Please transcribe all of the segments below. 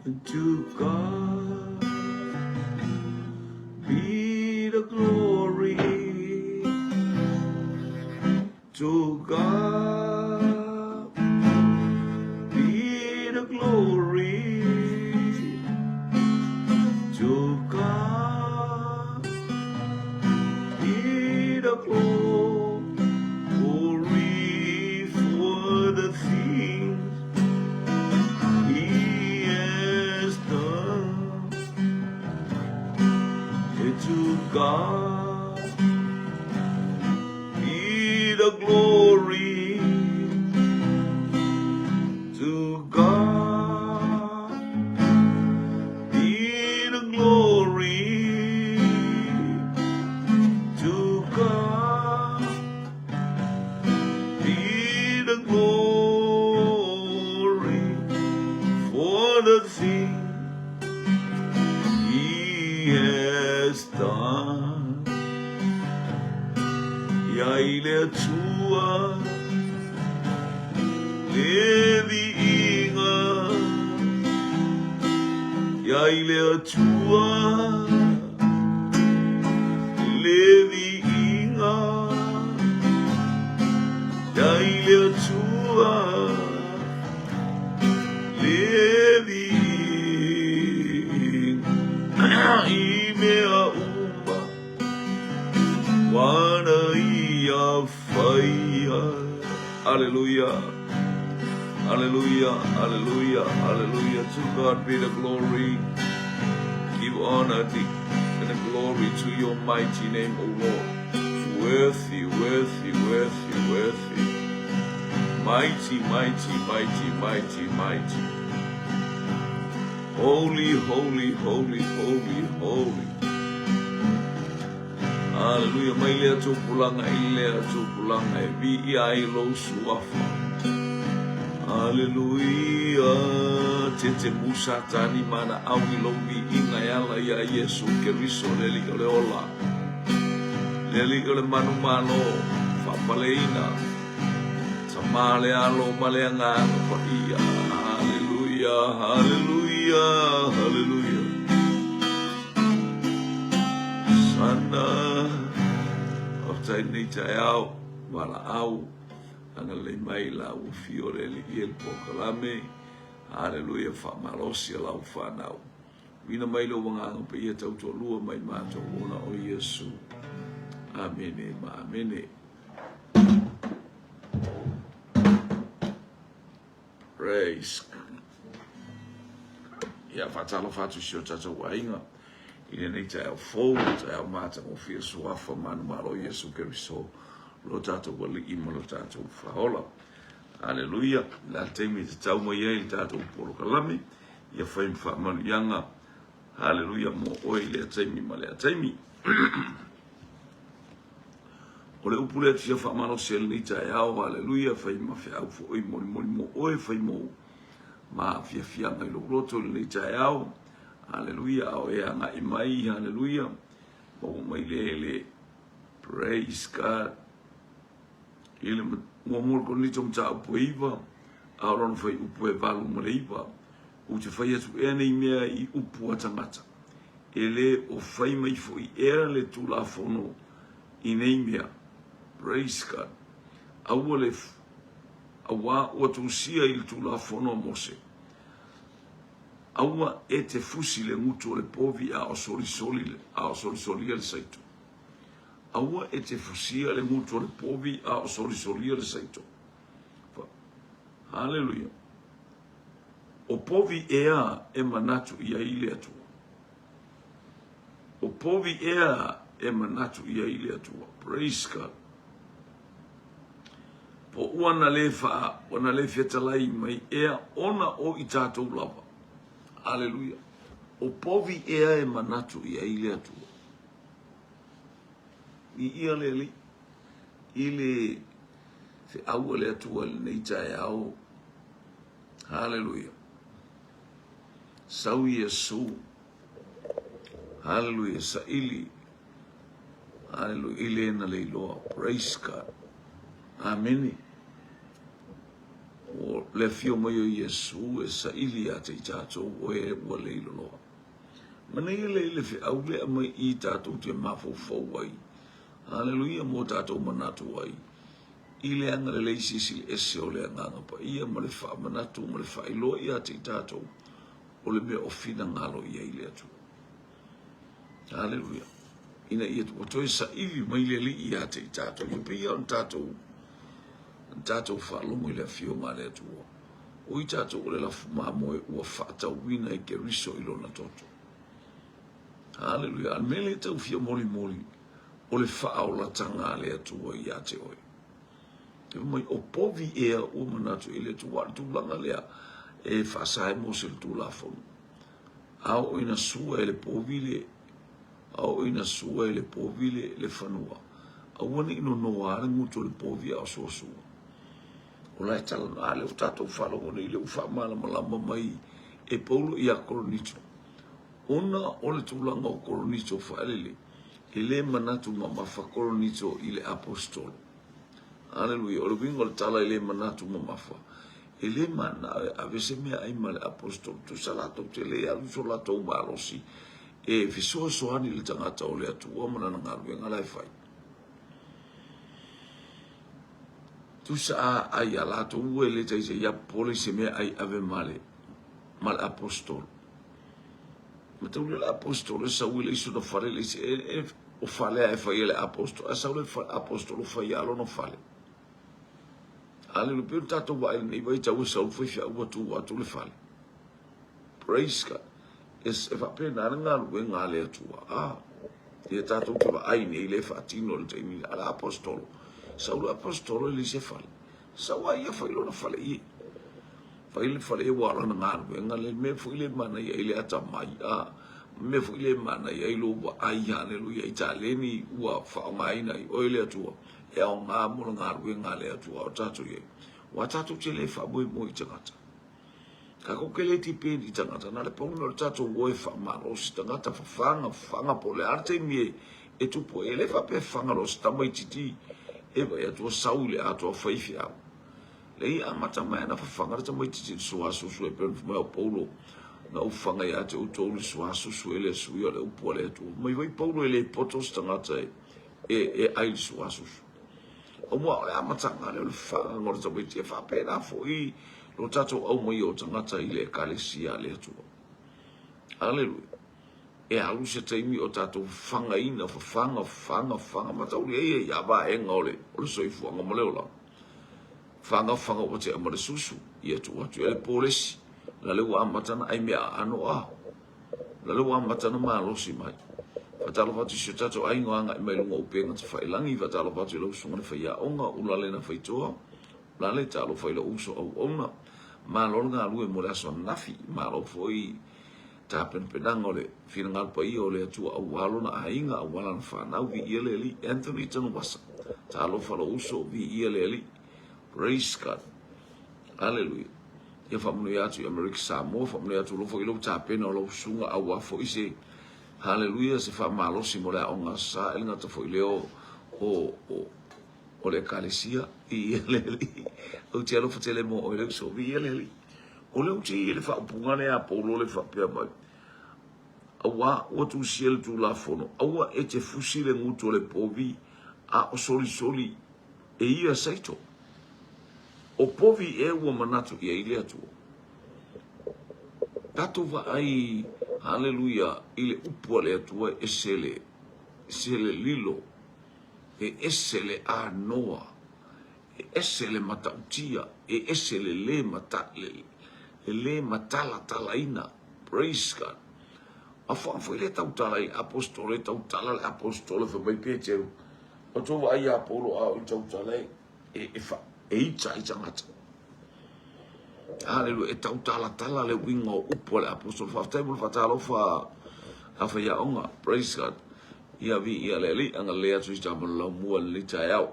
To God be the glory. To God be the glory. To God be the glory for the things He has done. To God be the glory. To God be the glory. To God be the glory for the thing He has done. Ia i le Atua le viiga. Ia i le Atua le viiga. Ia i le Atua le viiga. I mea uma ua na ia faia. Aleluia. Hallelujah, hallelujah, hallelujah. To God be the glory. Give honor and the glory to your mighty name, O Lord. Worthy, worthy, worthy, worthy. Mighty, mighty, mighty, mighty, mighty. Holy, holy, holy, holy, holy. Hallelujah. Mai lea tupulaga i lea tupulaga e viia ai lou suafa. Hallelujah. Tete musa tani mana au i lou viiga e ala ia Iesu Keriso le Alii o le ola. Le Alii o le manumalo, faapaleina. Tama le alo ma le agaga paia. Hallelujah, hallelujah, hallelujah. Sana. Faafetai lenei taeao, valaau, agalelei mai la ua fio le Alii e le polokalame. Haleluia, faamalosi a lau fanau. Tuuina mai lou agaga paia tautoalua mai matou ona o Iesu. Amene ma amene. Praise. Ia faatalofa atu i si o tatou aiga i lenei taeao fou, taeao matagofie suafa manumalo Iesu Keriso, lo tatou Alii ma lo tatou Faaola. Aleluia. Le a le taimi e tatau mai ai le tatou polokalame, ia fai ma faamanuiaga. Aleluia mo oe i lea taimi ma lea taimi. O le upu lea e fia faamalosi ai lenei taeao, aleluia, fai ma feau foi molimoli mo oe, fai mo mafiafiaga i lou loto i lenei taeao, aleluia, a o e agai mai, aleluia, maua mai le le, praise God, i le muamua o le Korinito mataupu e 9, a o lona fuaiupu e 89, ou te fai atu ea nei mea i upu a tagata, e le o fai mai foi ea le Tulafono i nei mea. Praise God. Aua le auā ua tusia i le Tulafono a Mose. Aua e te fusi le gutu o le povi a o solisoli, a o solisolia le saito. Aua e te fusia le gutu o le povi a o solisolia le saito. Hallelujah. O povi ea e manatu i ai le Atua. O povi ea e manatu i ai le Atua. Praise God. Po ua na le faa, ua na le fetalai mai ea ona o i tatou lava. Hallelujah. O povi ea e manatu i ai le Atua. I ia le Alii, i le feau a le Atua i lenei taeao. Hallelujah. Sau Iesu. Hallelujah. Saili. Hallelujah. I le na le iloa. Praise God. Amene. O le afio mai o Iesu e saili ia te i tatou o e ua le iloloa. Manaia lea i le feau lea aumai i tatou te mafaufau ai. Haleluia mo tatou manatu ai i le agalelei silisili ese o le Agaga Paia ma le faamanatu ma le faailoa ia te i tatou o le mea o finagalo i ai le Atua. Haleluia. Ina ia ua toe saili mai le Alii ia te i tatou. E pei ona tatou na tatou faalogo i le afioga a le Atua. O i tatou o le lafu mamoe ua faatauina e Keriso i lona toto. Haleluia. A le mea lea e tau fia molimoli, o le faaolataga a le Atua ia te oe. E mai o povi ea ua manatu i le Atua, o le tulaga lea e faasa ai Mose le Tulafono. A oo ina sua e le povi le a oo ina sua e le povi le, le fanua, aua ne i nonoa le gutu o le povi a o suasua. O la e talanoa, a lea ua tatou faalogo nei, lea ua faamalamalama mai e Paulo ia Korinito. Ona o le tulaga o Korinito faalele, e le manatu mamafa Korinito i le aposetolo. Aleluia. O le uiga o le tala e le manatu mamafa, e le manao e ave se meaai ma le aposetolo. Tusa latou te le alu so latou malosi e fesoasoani i le tagata o le Atua ma lana galuega la e fai. Tusa a ai a latou ua e le taisai ia popole i se meaai ave ma le ma le aposetolo. Matauli le aposetolo e sau i le iso na fale le isi e, e, o fale a e fai e le aposetolo a sau le aposetolo fai a lona fale. Aleluia, pei ona tatou vaai i lenei vaitau e sau le faifeau ua tu atu le fale. Praise God. E, e faapena le galuega a le Atua. Ah, ia tatou te vaai nei le faatino le taimi a le aposetolo. Sau le aposetolo e le se fale. Sau a ia fai lona fale i. Fai le fale ua lana galuega le mea foi le manaia ai le atamai. Ah, mea foi le manaia ai lou vaai, haleluia, i taleni ua faaaogaina ai oe le Atua e aoga mo le galuega a le Atua o tatou i ai. Aua tatou te le faamoemoe i tagata. Tatou te le depend i tagata, na o le pau lena o le tatou o e faamalosi tagata, fafaga, fafaga po o le a le taimi e, e tupu ai. E le faapea e fafaga loa se tamaitiiti e vaai atu ua sau i le atoa faifeau. Leai, e amata mai ana fafaga le tamaitiiti i le suasusu e pei ona fai mai o Paulo, na ou fafaga ia te outou le suasusu e le suia o le upu a le Atua. Fai mai foi Paulo e le poto se tagata e, e, e ai le suasusu. Aua o le amataga lea o le fagaga o le tamaiti, e faapena foi lo tatou aumaia o tagata i le Ekalesia a le Atua. Aleluia. E alu se taimi o tatou fagaina, fafaga, fafaga, fafaga, matauli ai ia vaega o le, o le soifuaga ma le olaga. Faga, faga ua tea ma le susu, ia tuu atu i ai le polesi, la le ua amata na ai mea aano a. La le ua amata na malosi mai. Faatalofa atu i si o tatou aiga o agai mai luga o upega tafailangi, faatalofa atu i lau susuga le faiaoga, Ulale na faitoa, Ulale, talofa i lou uso auauna. Malo le galue mo le aso ananafi, malo foi tapenapenaga o le finagalo paia o le Atua aua lona aiga, aua lana fanau, viia le Alii. Anthony Tanuvasa, talofa lou uso, viia le Alii. Praise God. Hallelujah. Ia faamanuia atu i Amerika Samoa, faamanuia atu alofa i lou tapena o lau susuga aua foi se Hallelujah, se faamalosi mo le aoga sa, e le gata foi lea o, o, o, o le ekalesia, viia le Alii. Ou te alofa tele mo oe le uso, viia le Alii. O le ou te i le faaupuga lea a Paulo le faapea mai, aua ua tusia le Tulafono, aua e te fusi le gutu o le povi a o solisoli e ia saito. O povi ea ua manatu i ai le Atua? Tatou vaai, haleluia, i le upu a le Atua e ese le, ese le lilo, e ese le anoa, e ese le matautia, e ese le le mata, le, le le matalatalaina. Praise God. A faa foi le tautala i le apostolo, e tautala le apostolo, fai mai Peteru, o tou vaai ia Paulo a o i tautala e, e, e, fa, e ita i tagata. Haleluia, e tautalatala le uiga o upu a le apostolo. Faafetai mo le faatalofa a faiaoga. Praise God. Ia viia le Alii, agalelei atu i tama le laumua i lenei taeao.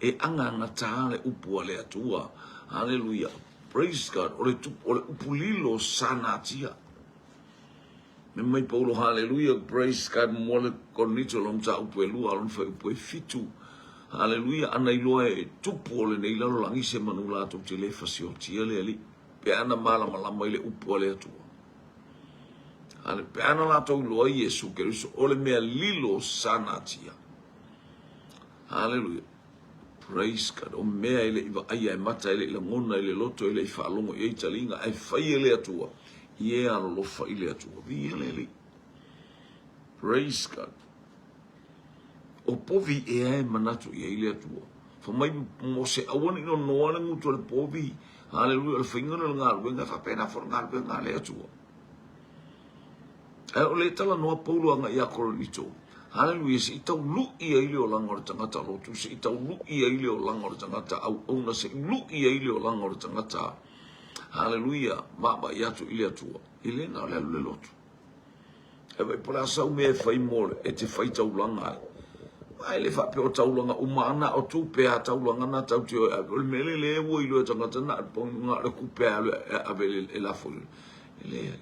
E agagatā le upu a le Atua. Haleluia. Praise God. O le, o le upu lilo sa natia. Me mai Paulo, haleluia, praise God, mo le Korinito lona mataupu e lua, lona fuaiupu e fitu. Haleluia, ana iloa e tupu o lenei lalolagi se manu latou te le fasiotia le Alii, pe ana malamalama i le upu a le Atua. Ale, pe ana latou iloa Iesu Keriso, o le mea lilo sa natia. Haleluia. Praise God. O mea e le i vaaia e mata, e le i lagona i le loto, e le i faalogo i ai taliga, ae fai e le Atua, i e alolofa i le Atua. Viia le Alii. Praise God. O povi ea e manatu i ai le Atua. Fa mai Mose, aua ne i nonoa le gutu o le povi. Haleluia, o le faiga lea o le galuega, e faapena foi le galuega a le Atua. Ae o le talanoa Paulo agai ia Korinito, haleluia, se i taului ai le olaga o le tagata lotu, se i taului ai le olaga o le tagata auauna, se i lui ai le olaga o le tagata, haleluia, vaavaai atu i le Atua. E le na o le alu le lotu. E vaai po o le a sau mea e fai mo le, e te fai taulaga ai. Ae le faapea o taulaga uma a na o tupe a taulaga na tau te o e ave. O le mea le le ua iloa e tagata na o le kupe a alu e ave e lafo i E leai.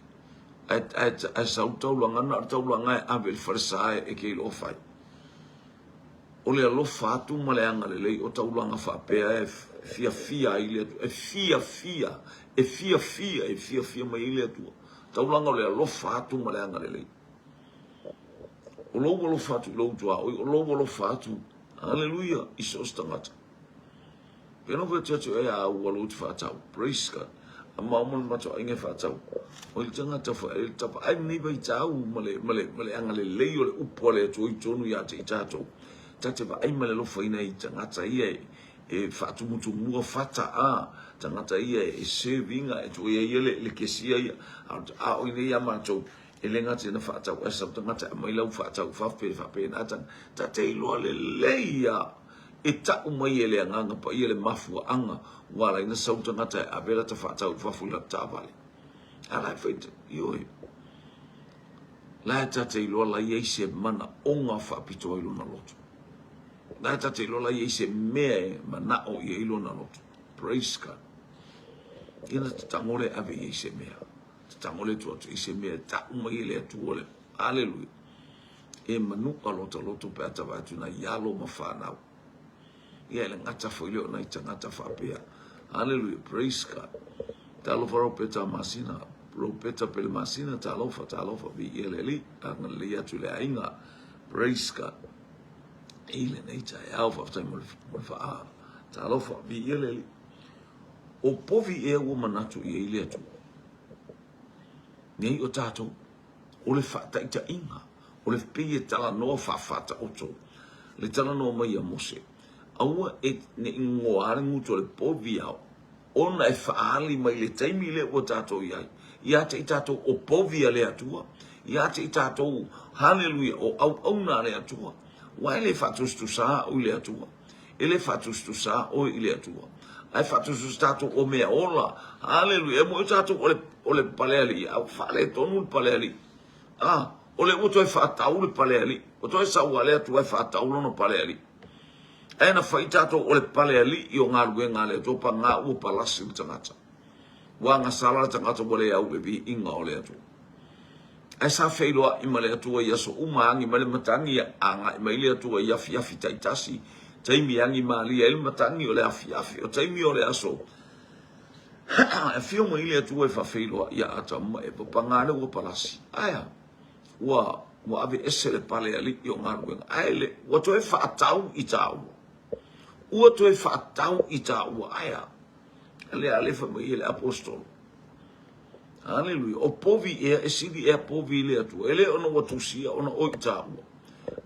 Ae, ae, ae sau taulaga na o le taulaga e ave i le falesa e ke iloa fai. O le alofa atu ma le agalelei o taulaga faapea e fiafia ai le Atua, e fiafia, e fiafia, e fiafia mai ai le Atua. Taulaga o le alofa atu ma le agalelei. O lou alofa atu i lou tuaoi, o lou alofa atu, haleluia, i so o se tagata. Pe no fai atu e a ua lou te whaatau. Praise God. A ma o mana matua ainga e whaatau. O le tangata wha e tapa ai nei vai tau ma le, ma le, ma le agalelei o le upu a le Atua i tonu ia te i tātou. Ta te vaai ma le alofa ina i tagata ia e, e faatumutumua fata a tagata ia e serve inga e tuai ai ia le, le kesia ia. A, a o inei ia mātou e le gata ina faatau ai sau tagata e aumai lau faatau i fafo pe faapena tanga. Ta te iloa lelei ia e tau mai e le Agaga Paia le mafuaaga ua ala ai na sau tagata e ave lata faatau i fafo i lata taavale. A la e fai, ioe. La e ta te iloa la i ai se manaoga faapitoa i lona loto. La e ta te iloa la i ai se mea e manao i ai lona loto. Praise God. Ia na tatagole ave i ai se mea. Tatagole atu atu i se mea e tau mai e le Atua le. Aleluia. E manu'a lota loto pe a tava atu nai alo ma fanau. Ia e le gata foi lea o nai tagata faapea. Hallelujah, praise God. Talofa Ropeta Masina, Ropeta Pele Masina, talofa, talofa, viia le Alii, agalelei atu i le aiga. Praise God. I lenei taeao, faafetai mo le, mo le faa. Talofa, viia le Alii. O povi ea ua manatu i ai le Atua. Nei o tatou, o le faataitaiga, o le pei e talanoa faafaataoto le talanoa mai a Mose, aua e ne i goa le gutu o le povi ao, ona e faaali mai le taimi lea ua tatou i ai, ia te i tatou o povi a le Atua, ia te i tatou, haleluia, o auauna a le Atua, aua e le faatusatusa au i le Atua, e le faatusatusa oe i le Atua, ae faatusatusa tatou o mea ola, haleluia, e moi o tatou o le, o le palealii, a ua faaletonu le palealii. A, o lea ua toe faatau le palealii, ua toe sau a le Atua e faatau lona palealii. Ae na fai tatou o le palealii o galuega a le Atua, paga ua palasi le tagata. Ua agasala le tagata ua le au i le viiga o le Atua. Ae sa feiloai ma le Atua i aso uma, agi mai le matagi, agai mai le Atua i afiafi taitasi, taimi e agi malie ai le matagi o le afiafi, o taimi o le aso. E afio mai le Atua e faafeiloai ia Atamu ma Eva, paga lea ua palasi. Ae a? Ua, ua aveese le pale alii o galuega. Ae le, ua toe faatau i tāua. Ua toe faatau i tāua. Ae a? Lea le fai mai e le apostolo. Haleluia. O povi ea, e sili ea povi i le Atua. E le ona ua tusia ona o i tāua.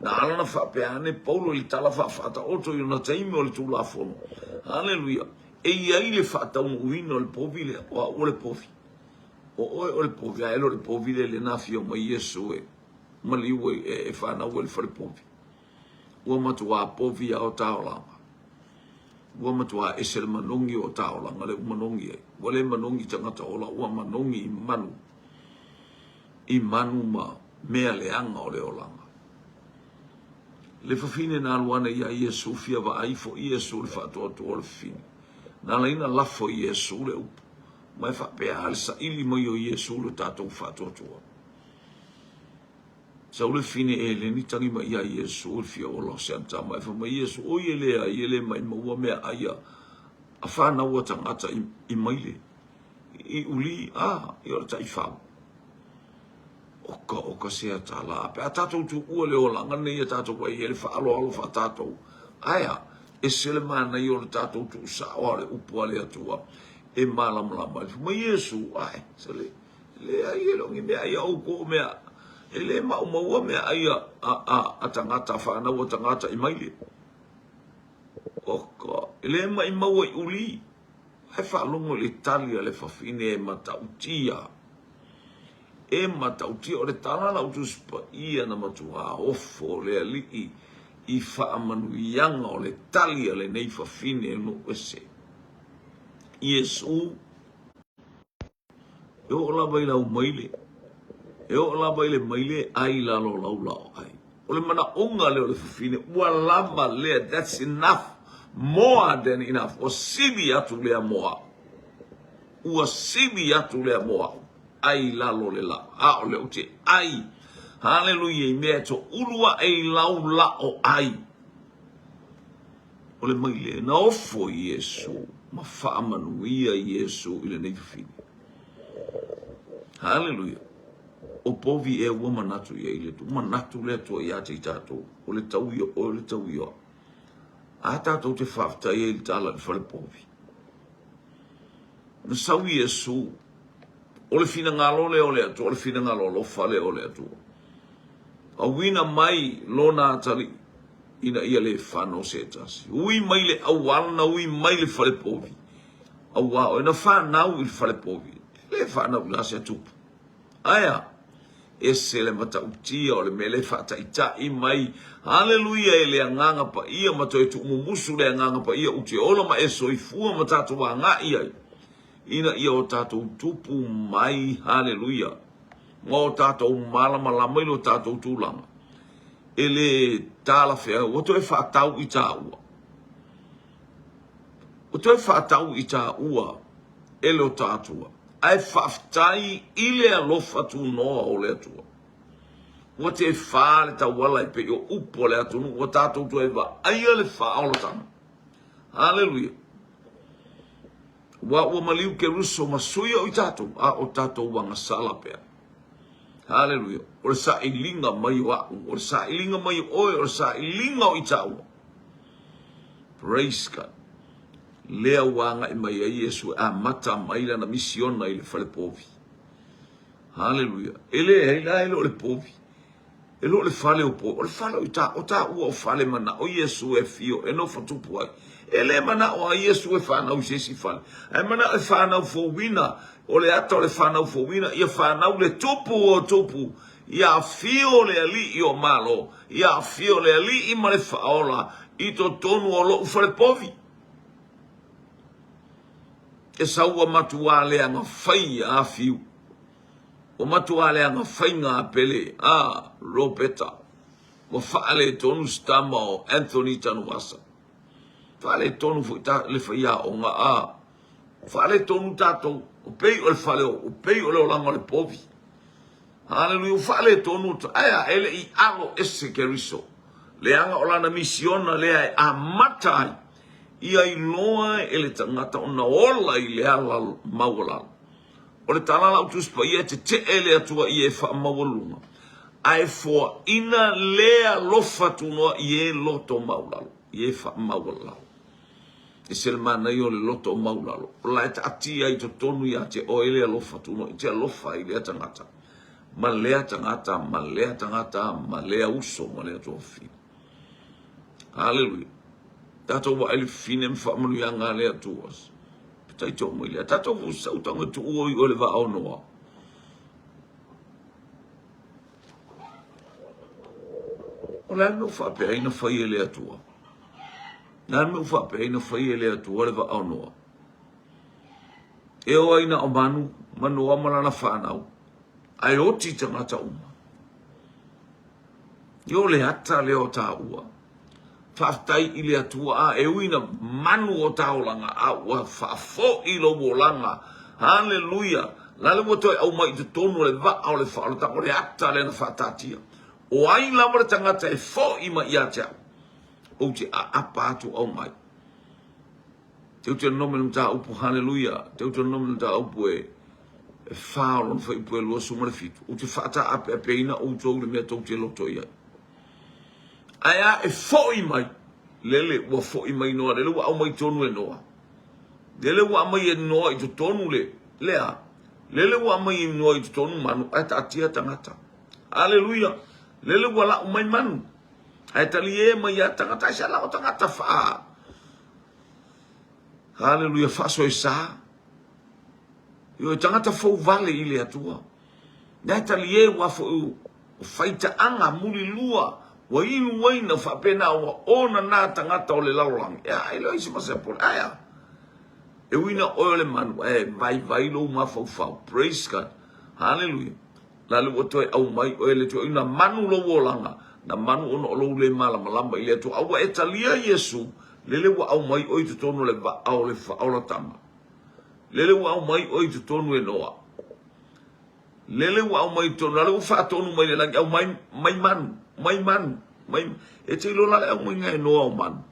Na ala na faapea ane Paulo i le tala faafaataoto i ona taimi o le Tulafono. Haleluia. E i ai le faataunuuina o le povi lea, o au o le povi. O oe o le povi, ae le o le povi lea le na afio mai Iesu e maliu ai, e fanau ai i le fale povi. Ua matuā povi a o taolaga. Ua matuā ese le manogi o taolaga lea ua manogi ai. Ua le manogi i tagata ola, ua manogi i manu, i manu ma mea leaga o le olaga. Le fafine na alu ane iā Iesu fia vaai ifo Iesu i le faatoatoa o le fafine. Na ala ai na lafo i Iesu le upu, ma e faapea le saili mai o Iesu i lo tatou faatoatoa. Sau le fine Eleni tangi mai ia Iesu o le fia ola o se antama e fai mai Iesu oi e leai e le maimauina meaai a a fanau a tagata i, i maile i uli a i o le taifau. Oka oka se atala pe a tatou tuua le olaga nei a tatou ai e le faaaloalo faatatou. Ae a? Ese le manaia o le tatou tuusao a o le upu a le Atua e malamalama ai. Fai mai Iesu, ae, sole, leai e le o ni meaai a outou o mea, e le maumauina meaai a, a, a, a tagata, a fanau a tagata i maile. Oka, e le maimau i uli. Ae faalogo i le tali a le fafine e matautia. E matautia o le tala lau Tusi Paia na matuā ofo le Alii i faamanuiaga o le tali a lenei fafine nuu ese. Iesu, e oo lava i lau maile, e oo lava i le maile ai i lalo o lau lao ai. O le manaoga lea o le fafine, ua lava lea, that's enough, more than enough, ua sili atu lea mo au. Ua sili atu lea mo au, ai i lalo o le lao, a o lea ou te ai, haleluia, i mea e toulu ae i lau lao ai. O le maile, na ofo Iesu ma faamanuia Iesu i lenei fafine. Haleluia. O povi ea ua manatu i ai le Atua? Manatu le Atua ia te i tatou, o le tau ia oe, o le tau ia au. A tatou te faafetai ai i le tala i le fale povi. Na sau Iesu, o le finagalo lea o le Atua, o le finagalo alofa lea o le Atua. Auina mai lona atalii ina ia le fano se tasi. Ui mai le auala na ui mai le fale povi. Auā oe na fanau i le fale povi. E le fanau i la se tupu. Ae a? Ese le matautia o le mea lea e faataitai mai. Haleluia e le Agaga Paia ma toe tuumumusu le Agaga Paia u te ola ma e soifua ma tatou agai ai ina ia o tatou tupu mai. Haleluia. Ma o tatou malamalama i lo tatou tulaga. E le talafeagai ua toe faatau i taua. Ua toe faatau i taua e lo ta Atua. Ae faafetai i le alofa tunoa o le Atua. Ua tefa le tauala e pei o upu a le atunuu ua tatou toe vaaia le faaolataga. Haleluia! Aua ua maliu Keriso ma sui o i tatou, a o tatou agasala pea. Haleluia! O le sailiga mai o au, o le sailiga mai o oe, o le sailiga o i taua. Praise God! Lea ua agai mai ai Iesu e amata mai lana misiona i le fale povi. Haleluia. E leai la e le o le povi. E le o le fale o povi. O le fale o ta, o taua o fale manao Iesu e afio e nofo tupu ai. E le manao a Iesu e fanau i se isi fale. Ae manao e fanau fouina, o le ata o le fanau fouina, ia fanau le tupu o tupu, ia afio le Alii o Malo, ia afio le Alii ma le Faaola i totonu o lou fale povi. E sau ua matuā leaga fai a Fiu. Ua matuā leaga faiga a Pele, a Ropeta. Ua faaletonu se tama o Anthony Tanuvasa. Faaletonu foi ta, le faiaoga a. Faaletonu tatou, o pei o le fale o, o pei o le olaga o le povi. Haleluia, ua faaletonu, ae a, e le i alo ese Keriso. Leaga o lana misiona lea e amata ai, ia iloa e le tagata ona ola i le ala maualalo. O le tala a lau Tusi Paia e tetee le Atua i e faamaualuga, ae foaina le alofa tunoa i e loto maulalo, i e faamaualalo. Ese le manaia o le loto maulalo, o la e taatia i totonu ia te oe le alofa tunoa, i te alofa ai lea tagata, ma lea tagata, ma lea tagata, ma lea uso, ma lea tuafafine. Haleluia. Tatou vaai le fine ma faamanuiaga a le Atua. Petai too mai lea. Tatou sau tanga tuua i o le vaa o Noa. O le a le mea ua faapea ai na fai e le Atua? Le a le mea ua faapea ai na fai e le Atua le vaa o Noa? E o ai na o manu, ma Noa ma lana fanau, ae oti tagata uma. Ia o le ata lea o taua. Faafetai i le Atua a e ui na manu o ta olaga a ua faafoi lou olaga. Haleluia! La le ua toe aumai i totonu o le vaa o le faaolataga, o le ata lea na faataatia. O ai lava le tagata e foʻi mai ia te au, ou te aapa atu aumai. Deuteronome le mataupu, haleluia, Deuteronome le mataupu e e fa o lona fuaiupu e 27, ou te faataapeapeina outou i le mea tou te loto i ai. Ae a e foʻi mai, lele ua foʻi mai Noa, lele ua aumai tonu e Noa. Lele ua aumai e Noa i totonu le, lea, lele ua aumai e Noa i totonu manu, ae taatia tagata. Aleluia! Lele ua lau mai manu, ae talie mai ia tagata, ae se lau tagata faa. Aleluia, faasoesa. Ioe, tagata fou vale i le Atua. Nae talie ua foi o faitaaga mulilua, ua inu uaina faapena ua ona nā tagata o le lalolagi. Ea, e le o i se masepole. Ae a? E ui na oe o le manu, ae vaivai lou mafaufau. Praise God. Hallelujah. La le ua toe aumai oe le Atua, na manu lou olaga, na manu ona o lou le malamalama i le Atua. A ua e talia Iesu, lele ua aumai oe i totonu o le vaa o le faaolataga. Lele ua aumai oe i totonu e Noa. Lele ua aumai i totonu, la le ua faatonu mai le lagi, aumai mai manu, mai manu, mai. E te iloa la le aumaiga e Noa o manu.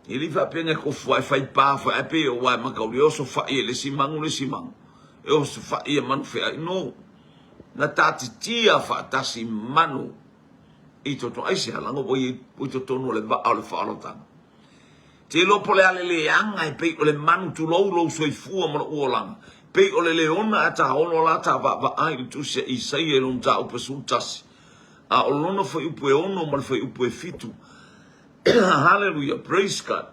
E le i faapea e tofu e fai pa foi ae pei o wae makauli e oso fai e le isi magu le isi magu e oso fai e manu feai no na taatitia faatasi manu i totonu aisea leaga ua i totonu o le vaa o le faaolataga. Te iloa po o le a le leaga e pei o le manu tulou lou soifua ma lou olaga pei o le leona ae taolo la ta vaavaai i le tusi a Isaia i lona mataupu e 11 a o lona fuaiupu e 6 ma le fuaiupu e 7. Hallelujah, praise God.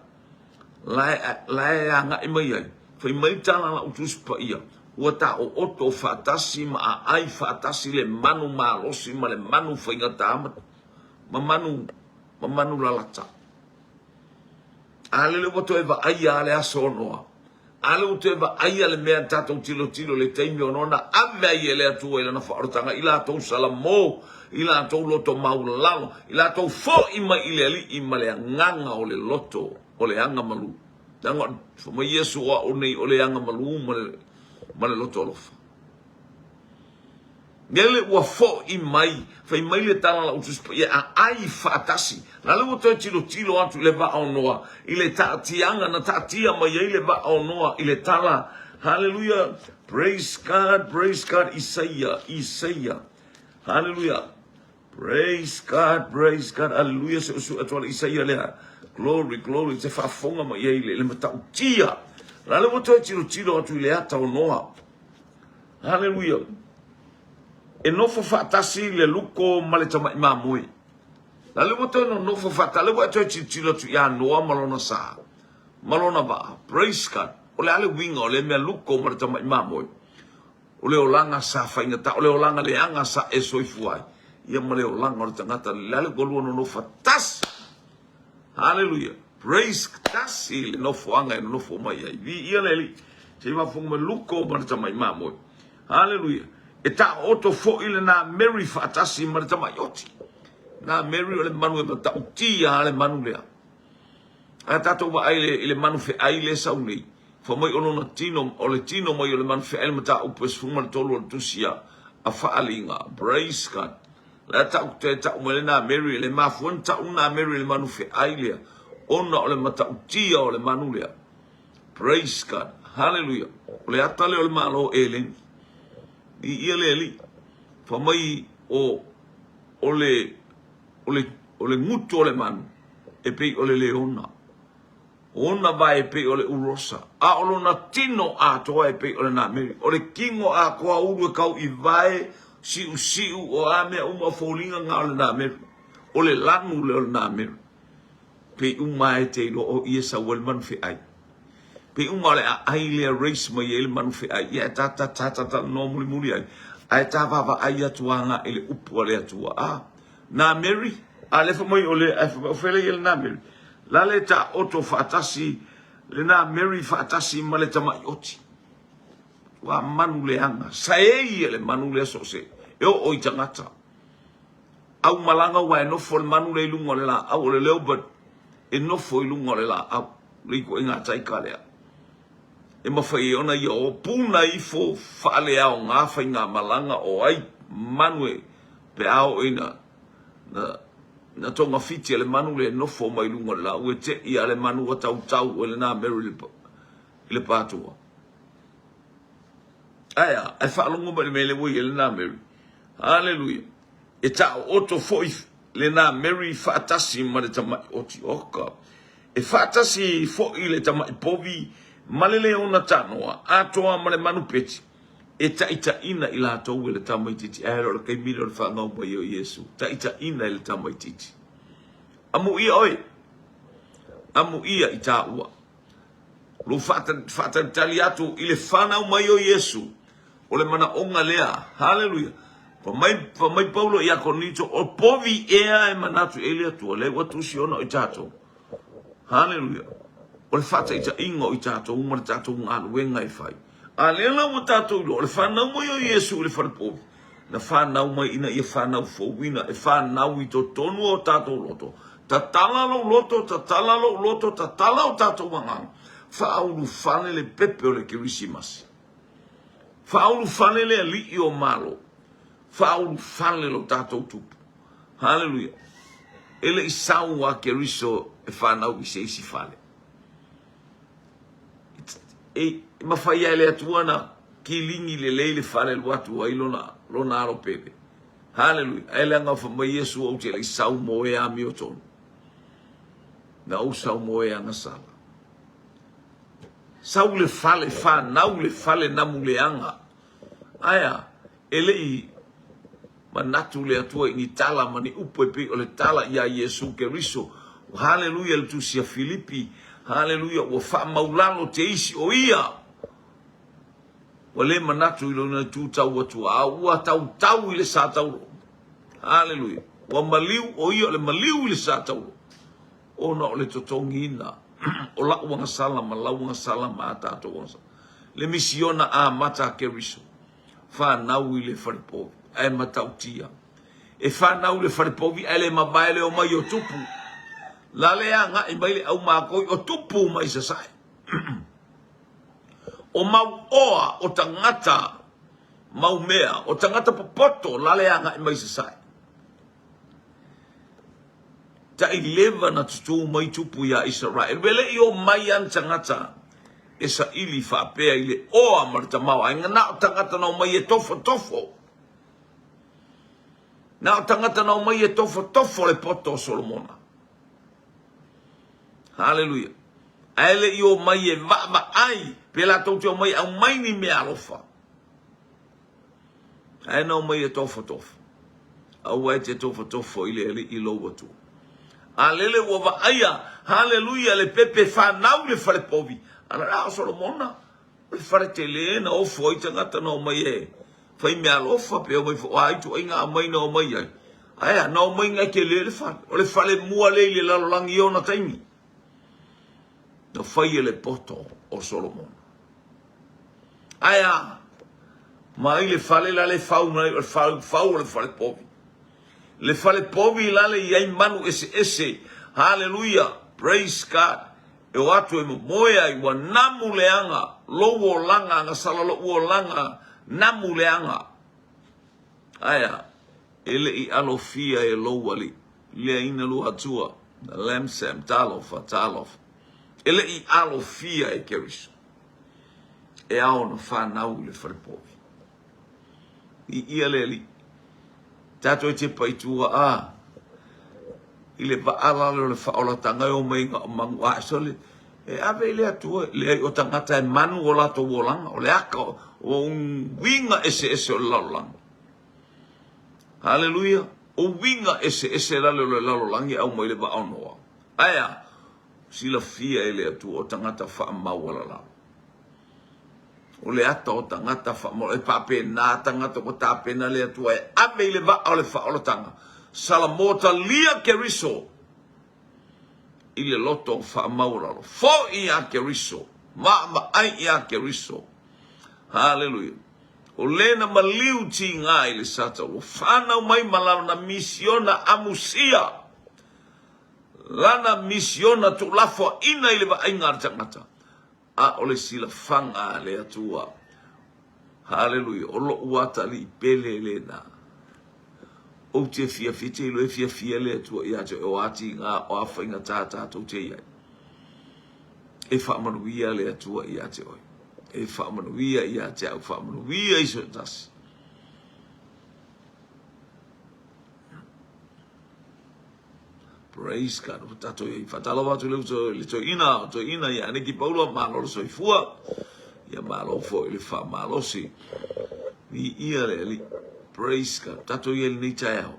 La la e agai mai ai. Fai mai tala lau Tusi Paia, ua taooto faatasi ma aai faatasi le manu malosi ma le manu faigata ma, ma manu, ma manu lalata. A lele ua toe vaaia le aso o Noa. A lea ua toe vaaia le mea tatou tilotilo i le taimi o Noa na ave ai e le Atua i lana faaolataga i latou salamo, i latou loto maualalo, i latou foʻi mai i le Alii ma le agaga o le loto o le aga malu. Leaga fai mai Iesu o a'u nei o le aga malu ma le, ma le loto alofa. Lele ua foʻi mai, fai mai le tala a lau Tusi Paia, aai faatasi. La le ua toe tilotilo atu i le vaa o Noa, i le taatiaga na taatia mai ai le vaa o Noa i le tala. Haleluia! Praise God, praise God, Isaia, Isaia. Haleluia! Praise God, praise God, haleluia, se usu atu ala Isaia lea. Glory, glory, te faafofoga mai ai le matautia. La le ua toe tilotilo atu i le ata o Noa. Haleluia. E nofo faatasi le luko ma le tamai mamoe. La le ua toe nonofo faatasi, le ua e toe tilotilo atu ia Noa ma lona sa, ma lona vaa. Praise God. O le a le uiga o lea mea luko ma le tamai mamoe? O le olaga sa faigata, o le olaga leaga sa e soifua ai, ia ma le olaga o le tagata. Le a le ua lua nonofo faatasi. Haleluia. Praise tasi le nofoaga e nonofo mai ai. Viia le Alii. Se i faafofoga mai luko ma le tamai mamoe. Haleluia. E taooto foi le na Mary faatasi ma le tamai oti. Na Mary o le manu e matautia le manu lea. A tatou vaai i le manu feai lea e sau nei, fai mai o lona tino, o le tino mai o le manu feai le mataupu e 13 o le tusi a Faaaliga. Praise God. La tau te tau mai le na Mary le mafua na tau na Mary le manu feai lea ona o le matautia o le manu lea. Praise God. Hallelujah. O le ata lea o le malo Eleni. I ia le Alii. Fai mai o o le o le o le gutu o le manu e pei o le leona. O ona vae e pei o le urosa, a o lona tino atoa e pei o le nameri. O le kino atoa ulu e kau i vae, siusiu, o a mea uma o foliga na o le nameri. O le lanu lea o le nameri. Pei uma e te iloa o i e sau ai le manu feai. Pei uma o le aai lea race mai ai le manu feai. Ia e ta ta ta ta talanoa mulimuli ai. Ae ta vaavaai atu agai i le upu a le Atua. A, nameri, a lea fai mai o le, ae fai mai o fea lea i ai le nameri. La le taoto faatasi lena Mary faatasi ma le tamai oti. Ua manu leaga. Saei e le manu lea soose. E oo i tagata. Au malaga ua e nofo le manu lea i luga o le laau o le leopard e nofo i luga o le laau. Le ituaiga taika lea. E mafai ai ona ia o puna ifo faaleaoga faigamalaga o ai. Manu e pe a oo ina na na togafiti e le manu le nofo mai luga o le laau e te'i a le manu ua tautau e lena Mary i le patua. Ae a, ae faalogo mai le mea lea ua i ai lena Mary. Haleluia. E taooto foi lena Mary faatasi ma le tamai oti. Oka. E faatasi foi le tamai povi ma le leona tanoa atoa ma le manu peti. E taitaiina i latou e le tamaitiiti. Ae o le taimi lea o le fanau mai o Iesu. Taitaiina e le tamaitiiti. Amuia oe. Amuia i tāua. Lou faatalitali atu i le fanau mai o Iesu. O le manaoga lea. Haleluia. Fa mai, fa mai Paulo ia Korinito, o povi ea e manatu i ai le Atua, lea ua tusi ona o i tatou. Haleluia. O le faataitaiga o i tatou ma le tatou galuega e fai. A lea la ua tatou iloa, o le fanau mai o Iesu i le fale povi, na fanau mai ina ia fanau fouina, e fanau i totonu o tatou loto. Tatala lou loto, tatala lou loto, tatala o tatou agaga. Faaulufale le pepe o le Kerisimasi. Faaulufale le Alii o Malo. Faaulufale lo tatou Tupu. Haleluia. E le i sau a Keriso e fanau i se isi fale. E mafai lava e le Atua ona kiligi lelei le fale e alu atu ai lona, lona alo pele. Haleluia. Ae leaga fai mai Iesu ou te le i sau mo e amiotonu. Na ou sau mo e agasala. Sau le fale, fanau le fale namu leaga. Ae a? E le i manatu le Atua i ni tala ma ni upu e pei o le tala iā Iesu Keriso. Haleluia le Tusi a Filipi. Haleluia, ua faamaulalo te isi o ia. Ua le manatu i lona tu tau Atua, a ua tautau i le sa taulo. Haleluia. Ua maliu o ia o le maliu i le sa taulo. Ona o le totogiina o la'u agasala ma lau agasala ma a tatou agasala. Le misiona amata a Keriso, fanau i le fale povi, ae matautia. E fanau i le fale povi ae le mavae le omai o tupu. La le agai mai le au makoi o tupu mai sasae. O mau oa o tagata mau mea, o tagata popoto la le agai mai sasae. Tai leva na tutū mai tupu iā Isaraelu, e le i omai a ni tagata e saili faapea i le oa ma le tamaoaiga, na o tagata na omai e tofotofo. Na o tagata na omai e tofotofo le poto o Solomona. Haleluia. Ae le i omai e vaavaai, pe latou te omai e aumai ni mea alofa. Ae na omai e tofotofo. Aua e te tofotofo i le Alii lou Atua. A lele ua vaaia, haleluia, le pepe fanau i le fale povi. A la o Solomona, o le fale tele na ofo ai tagata na omai e fai mea alofa pe omai foi, o a ituaiga aumai na omai ai. Ae a, na omai ngai tele le fale. O le fale mua lea i le lalolagi i ona taimi. Na fai e le poto o Solomona. Ae a? Mai le fale la le fau mai o le fau, fau o le fale povi. Le fale povi la le iai manu eseese. Hallelujah. Praise God. E o atu e momoe ai ua namu leaga lou olaga agasala lou olaga namu leaga. Ae a? E le i alofia e lou alii. Lea ina lua atua. Lamsam, talofa, talofa. E le i alofia e Keriso. E ao ona fanau i le fale povi. I ia le alii. Tatou e tepa i tua a i le vaa lale o le faaolatanga e o mai ga o manu a sole e ave i le Atua leai o tagata e manu o latou olaga o le aka o uiga eseese o le lalolagi. Haleluia! O uiga eseese lale o le lalolagi e aumai le vaa o Noa. Ae a? Silafia e le Atua o tagata faamaualalalo. O le ata o tagata faamaualalo. E faapena tagata ua tapena le Atua e ave i le vaa o le faaolataga. Salamo talia Keriso i le loto faamaualalo. Foi iā Keriso. Vaavaai iā Keriso. Haleluia. O le na maliu tiga i le sata ua fanau mai ma lana misiona amusia. Lana misiona tuulafoaina i le vaaiga a le tagata, a o le silafaga a le Atua. Haleluia! O loʻu atalii pele lena. Ou te fiafia, te iloa e fiafia le Atua ia te oe, o a tiga, o a faigata tatou te i ai. E faamanuia le Atua ia te oe. E faamanuia ia te au, faamanuia i so tasi. Praise God. Ua tatou i faatalofa atu le uso le toeaina, o toeaina ia Aniki Paula, malo le soifua. Ia malo foi le faamalosi. Viia le Alii. Praise God. Tatou i ai lenei taeao.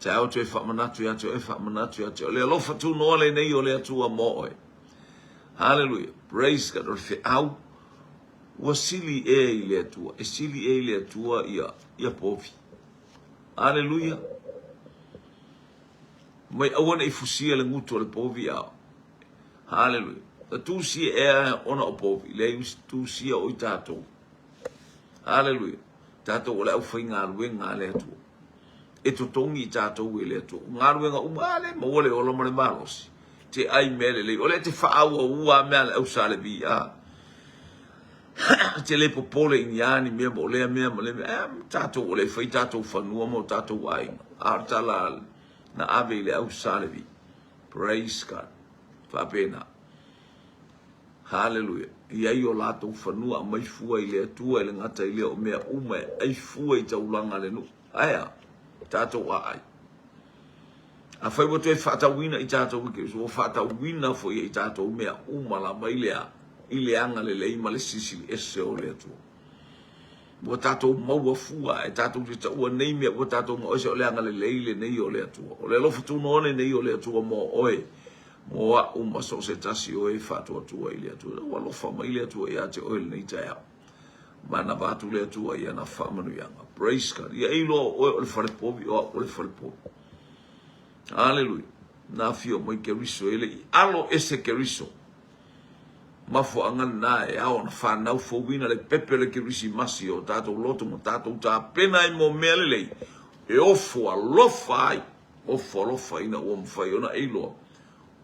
Taeao toe faamanatu ia te oe, faamanatu ia te oe. Le alofa tunoa lenei o le Atua mo oe. Hallelujah. Praise God. O le feau ua sili ea i le Atua. E sili ea i le Atua ia, ia povi. Hallelujah. Mai aua ne i fusia le gutu o le povi a Hallelujah. Na tusia ea ona o povi, leai ua tusia o i tatou. Hallelujah. Tatou o le aufaigaluega a le Atua. E totogi i tatou e le Atua. O galuega uma a le maua le ola ma le malosi. Te ai mea lelei. O lea te faaauaua mea a le au Sa Levi a. Te le popole i ni a ni mea ma o lea mea ma lea mea. Eh, tatou o le fai tatou fanua ma o tatou aiga. A o le tala na ave i le au Sa Levi. Praise God. Faapena. Hallelujah. I ai o latou fanua aumai fua i le Atua e le gata i lea o mea uma e ai fua i taulaga a le nuu. Aea, tatou aai. Afai ua toe faatauina i tatou i Keriso, ua faatauina foi e i tatou mea uma lava i le a, i le agalelei ma le silisili ese o le Atua. Ua tatou maua fua e tatou te taua nei mea ua tatou maua ese o le agalelei lenei o le Atua. O le alofa tunoa lenei o le Atua mo oe, mo a'u ma so o se tasi o e faatuatua i le Atua. Ua alofa mai le Atua ia te oe lenei taeao. Manava atu le Atua i ana faamanuiaga. Praise God. Ia e iloa o oe o le falepovi, o a'u o le falepovi. Aleluia. Na afio mai Keriso, e le i alo ese Keriso. Mafuaaga lena e ao ona fanau fouina le pepe o le Kerisimasi o tatou loto ma tatou tapena ai mo mea lelei e ofo alofa ai, ofo alofa ina ua mafai ona e iloa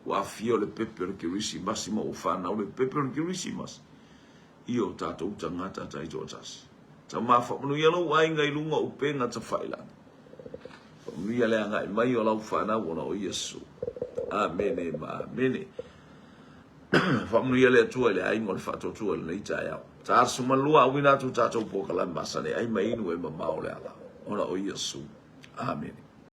ua afio le pepe o le Kerisimasi ma ua fanau le pepe o le Kerisimasi i o tatou tagata taitoatasi. Tama, faamanuia lou aiga i luga o upega tafailagi. Faamanuia le agai mai o lau fanau ona o Iesu. Amene ma amene. Faamanuia le Atua i le aiga o le faatuatua i lenei taeao. 42 auina atu tatou polokalame masani ai ma inu e mamao le ala ona o Iesu. Amene.